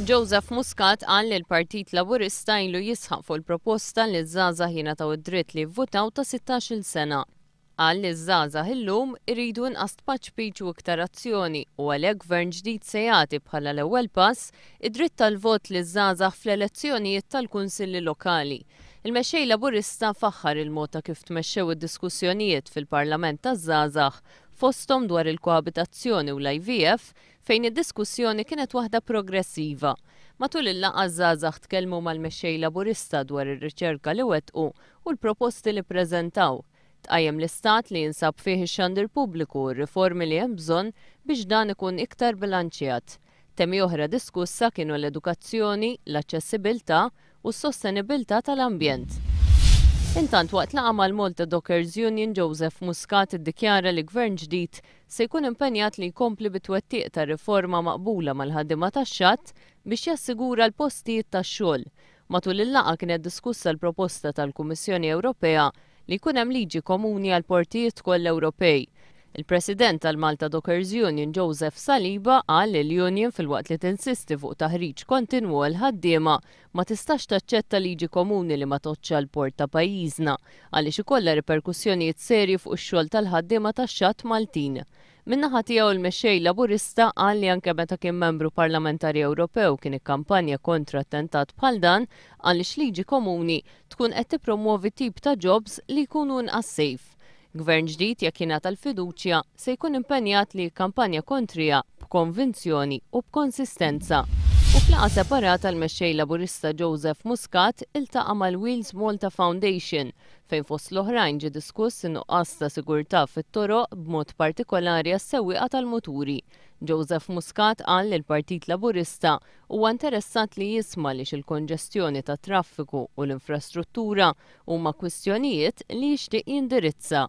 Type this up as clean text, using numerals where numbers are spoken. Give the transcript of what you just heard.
Joseph Muscat qal li l-Partit Laburista ilu jisħaq fuq il-proposta li ż-żgħażagħ jingħataw id-dritt li jivvutaw ta' 16-il sena. Qal li ż-żgħażagħ illum iridu inqas tpaċpiċ u iktar azzjoni u għalhekk Gvern ġdid se jagħti bħala l-ewwel pass id-dritt tal-vot liż-żgħażagħ fl-elezzjonijiet tal-Kunsilli Lokali. Il-Mexxej Laburista faħħar il-mod ta' kif tmexxew id-diskussjonijiet fil-Parlament taż-Żgħażagħ fosthom dwar il-koabitazzjoni u l-IVF fejn id-diskussjoni kienet waħda progressiva. Matul il-laqgħa ż-żgħażagħ tkellmu mal-Mexxej Laburista dwar ir-riċerka li wettqu u l-proposti li ppreżentaw. Tqajjem l-istat li jinsab fih ix-xandir pubbliku u r-riformi li hemm bżonn biex dan ikun iktar bilanċjat. Temi oħra diskussa kienu l-edukazzjoni, l-aċċessibilità u s-sostenibilità tal-ambjent. Intant waqt laqgħa mal-Malta Dockers Union Joseph Muscat iddikjara li Gvern ġdid se jkun impenjat li jkompli bit-twettiq tar-riforma maqbula mal-ħaddiema tax-xatt biex jassigura l-postijiet tax-xogħol. Matul il-laqgħa kienet diskussa l-proposta tal-Kummissjoni Ewropea li jkun hemm liġi komuni għall-portijiet kollha Ewropej. Il-President tal-Malta Dockers Union Joseph Saliba qal li l-union filwaqt li tinsisti fuq taħriġ kontinwu għall-ħaddiema ma tistax taċċetta liġi komuni li ma tgħoddx għall-port ta' pajjiżna għaliex ikollha riperkussjonijiet serji fuq ix-xogħol tal-ħaddiema tax-xatt Maltin. Min-naħa tiegħu l-Mexxej Laburista qal li anke meta kien Membru Parlamentari Ewropew kien ikkampanja kontra attentat bħal dan għaliex liġi komuni tkun qed tippromwovi tip ta' jobs li jkunu inqas safe. Gvern ġdid jekk jingħata l-fiduċja se jkun impenjat li jikkampanja kontriha b'konvinzjoni u b'konsistenza. U f'laqgħa separata l-Mexxej Laburista Joseph Muscat iltaqa' mal-Wheels Malta Foundation fejn fost l-oħrajn ġie diskuss in-nuqqas ta' sigurtà fit-toroq b'mod partikolari għas-sewwieqa tal-muturi. Joseph Muscat qal li l-Partit Laburista huwa interessat li jisma' għaliex il-konġestjoni tat-traffiku u l-infrastruttura huma kwistjonijiet li jixtieq jindirizza.